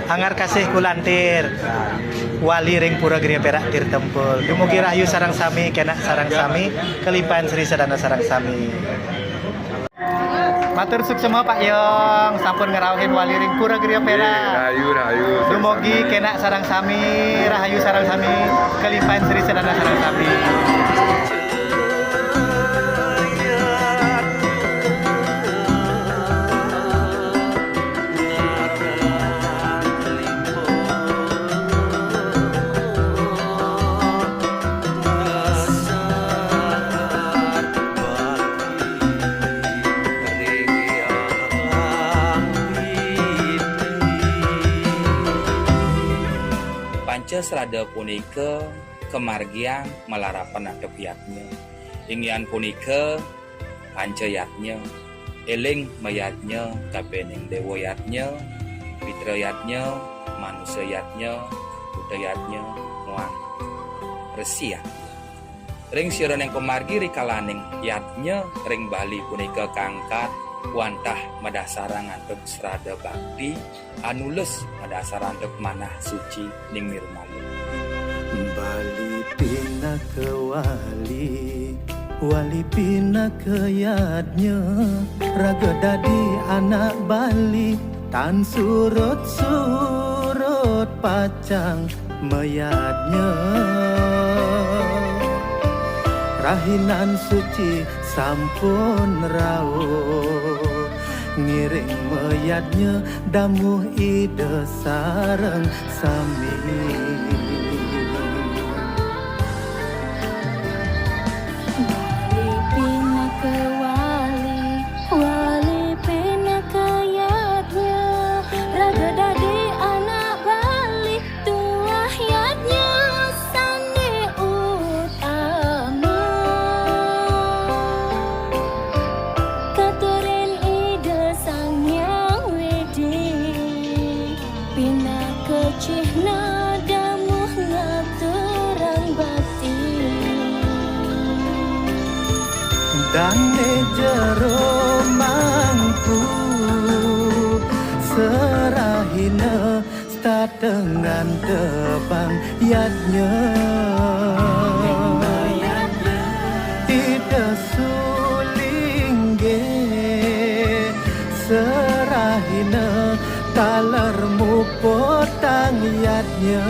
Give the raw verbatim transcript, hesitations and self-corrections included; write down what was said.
Anggar kasih kulantir wali ring pura Gria Perak Tirtempul. Dumugi rahayu sareng sami, kenak sareng sami, kelimpahan Sri Sedana sareng sami. Matur suksma Pak Yong, sampun ngrauhin wali ring pura Gria Perak. Rahayu, rahayu. Dumugi kenak sareng sami, rahayu sareng sami, kelimpahan Sri Sedana sareng sami. Panca srada punika kamargiang malarapan antep yadnya. Inggih punika panca yadnya. Eling mayadnya kapining dewa yadnya, pitra yadnya, manusa yadnya, buta yadnya, muang resi yadnya. Ring siraning pamargi rikalaning yadnya ring Bali punika kangkat wantah madasarang antuk srada bakti, anulus madasarang antuk manah suci ning mirumalu. Bali pinaka wali, wali pinaka yadnya, raga dadi anak Bali, tan surut-surut pacang mayadnya. Rahinan suci sampun rauh, ngiring mayadnya damuh Ida sareng sami. Wali pinaka wali, wali pinaka yadnya, raga dadi anak Bali, tuah yadnya sane utama. Katurin Ida Sang Hyang Widi, pinaka cihna damuh ngaturang bakti. Dane jero mangku, serahina statengan tebang yadnya. Ida sulingge, serahina taler muputang yadnya.